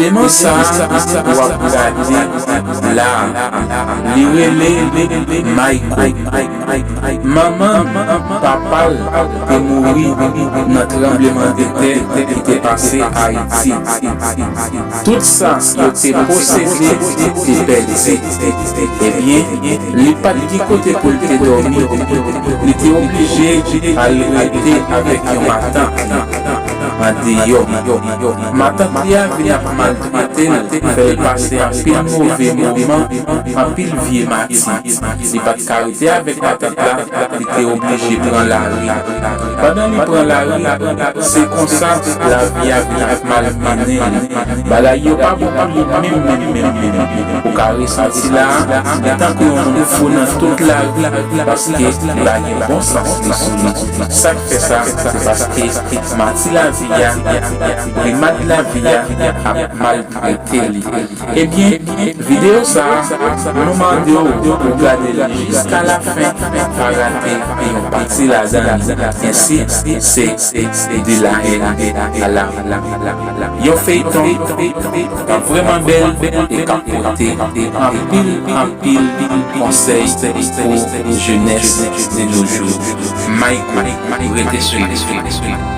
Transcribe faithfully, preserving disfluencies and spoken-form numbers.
Eveman sa a w ap gade la a, li rele Mayko. Manman l, papa l te mouri nan tranblemanntè ki te pase Ayiti. Tout sa yo te posede te pèdi. Ebyen, li pa t gen kote pou l te dòmi. Li te oblije al rete avèk yon matant li andeyò. Matant li a vin ap maltrete l, fè l pase anpil move moman, anpil vye mati. Li pa t ka rete avèk matant la, li te oblije pran lari. Pandan li pran lari, se konsa lavi a vin ap malmennen li. Bagay yo pa bon pou li menm, menm, menm, menm. Ou ka resanti la a, li tankou yon moun fou nan tout lari, paske li pa gen bon sans li sou li. Sa k fè sa, se paske mati lavi a, brimad lavi a ap maltrete li. Ebyen, videyo sa a, nou mande w pou w gade l jiska lafen, pa rate yon pati ladan li. Ensi, se De la haine à l'amour. Yon feyton k ap vrèman bèl e k ap pote anpil, anpil konsèy pou jenès de nos jours. Mayko, rete swiv.